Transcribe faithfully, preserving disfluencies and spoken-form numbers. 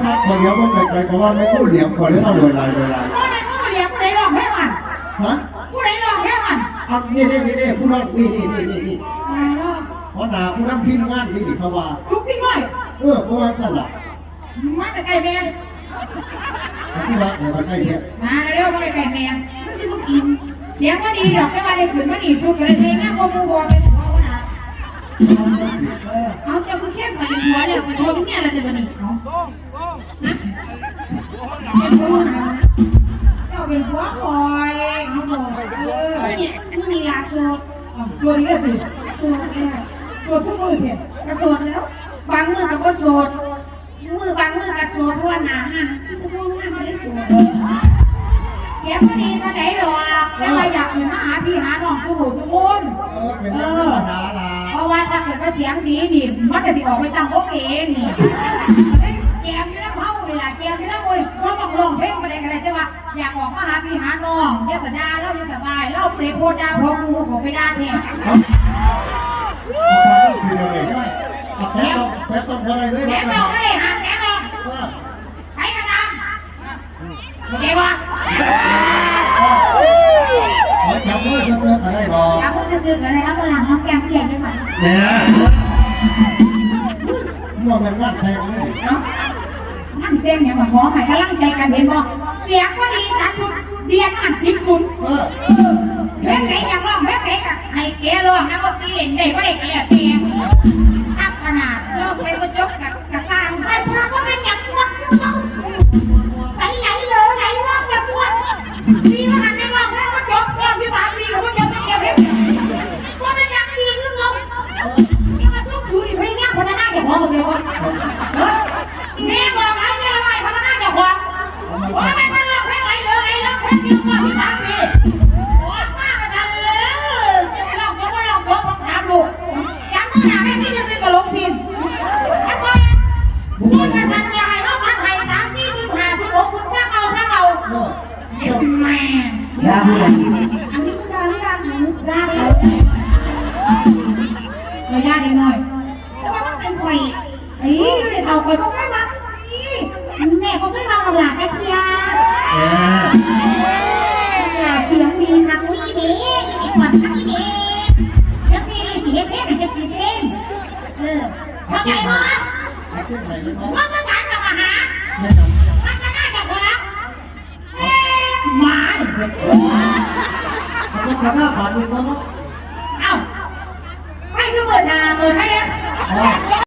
ครับ ขอเดี๋ยวผมไปไกลๆ เพราะว่าไม่พูดเหลียงขอเรื่องรวยลายรวยลาย ว่าเป็นผู้เหลียงผู้ใดร้องเพลงอ่ะ ฮะ ผู้ใดร้องเพลงอ่ะ อ่ะ นี่นี่นี่นี่ผู้ร้อง นี่นี่นี่นี่นี่ มาแล้ว หัวหน้าผู้นำทีมงานนี่นี่เขาว่า ลูกพี่น้อย เออ เพราะว่าสั่นล่ะ มาแต่ไกลแม่ ที่รักเนี่ยมาใกล้เนี่ย มาเร็วๆ มาใกล้แม่ คือจะมากิน เสียงก็ดีดอก แต่ว่าได้ขึ้นมานี่สุดก็เลยเสียงงามกว่าหมู่บ่เป็นหัวหัวหน้า เออ เอาเจ้าคือเข้มกว่าหัวเลย เป็นหัวเป็นเมียอะไรแต่วันนี้ เอา เจ้าเป็นผัวคอย เขาบอก เออ เนี่ย มึงนี่ล่ะโสด อ้าว โสดอีกแล้วสิ โสดแล้ว โสดทุกมื้อเถอะ ก็โสดแล้ว บางมื้อก็บ่โสด มื้อบางมื้อก็โสด เพราะว่าหน้าห้าง คือพวกงามบ่ได้โสด เสียงบ่ดีปานใดดอก แต่ว่าอยากขึ้นมาหาพี่หาน้องซุหมู่ซุคน เออ เป็นเรื่องธรรมดาล่ะ เพราะว่าถ้าเกิดว่าเสียงดีนี่ มันก็สิออกไปตั้งวงเองนี่ เฮ้ย แกมอยู่นำเฮานี่ล่ะ แกมอยู่นำหมู่นี่ บ่ต้องร้องเพลงปานใดก็ได้ แต่ว่าอยากออกมาหาพี่หาน้อง อย่าสะด่าลาว อย่าสบายลาว ผู้ใดโพสต์ด่าผัวกู ขอไปด่าแท้ ครับ เอาไปเรื่องเดียวเลย เอาแพ้ต้อง แพ้ต้องเพราะอะไรเลย แพ้ต้องบ่ได้ห้าม แพ้ต้อง เออ ไผก็ตาม เข้าใจบ่ ขอจับมือซื่อๆก็ได้ดอก จับมือซื่อๆก็ได้ เอาบ่ล่ะ หอมแก้มเพียงได้ไหม เนี่ย ว่ามันงานแต่งนี่ เอ้า งานแต่งหยังล่ะ หอมให้กำลังใจกัน เห็นบ่ เสียงบ่ดี ตัดชุด เรียนงานสิบชุด เออ เพลงไหนอยากร้อง เพลงไหนก็ให้แกร้อง นักดนตรีเล่นได้บ่ได้ก็แล้วแต่ คักขนาด ร้องไปบ่จบก็ กะซ่าง ไอ้ซ่างว่าเป็นหยังม่วนคือเก่า ใสไหลเหลอไหลร้องแบบม่วน ดีว่าหันในร้องเพลงมาจบ ร้องอยู่สามปีก็บ่จบจักเทื่อเพลง ว่าเป็นหยังดีคือเก่า นี่มาซุ่มสูนี่พยายามพัฒนาเจ้าของบ่แม่นบ่ เฮ้ย แม่บอกแล้วอย่าละไว้พัฒนาเจ้าของ ว่าแม่นมันร้องเพลงไหลเหลอไหลร้องเพลงเดียวซ้อนอยู่สามปี ออกมาก็จะเลิก จะไปร้องจบบ่ร้องจบ ผมถามลูก จับมือหน้าเวทีซื่อๆก็หลงศีล มันบ่ ส่วนกระสันอยากให้เฮาตัดให้สามสี่สิบห้าสิบหกสิบสามเอาสามเอา เออ เฮ็ดแม่ง ด่าผู้ใด อันนี้ด่าด่าหนูด่าเขา ก็ย่าได้หน่อย แต่ว่ามันเป็นข่อย เอ้ย อยู่ในเฒ่าข่อยบ่เคยมักนี่ แม่บ่เคยมักบักหล่าจักเทื่อ เออ บักหล่าเสียงดีคักนี่เด้ อีกก่อนคักนี่เด้ แล้วปีนี้สิเฮ็ดเพลงให้จักสิบเพลง เออ เข้าใจบ่ ให้เพลงใหม่เลยบ่ มึงก็การกับอาหาร แม่นบ่ มันก็น่าจะพอแล้ว เอ๊ะ หมาเนี่ย มันก็ทำหน้าบาดมือบ่เนาะ เอ้า ไฟคือเปิดหน้าเปิดไฟเนี่ย อ๋อ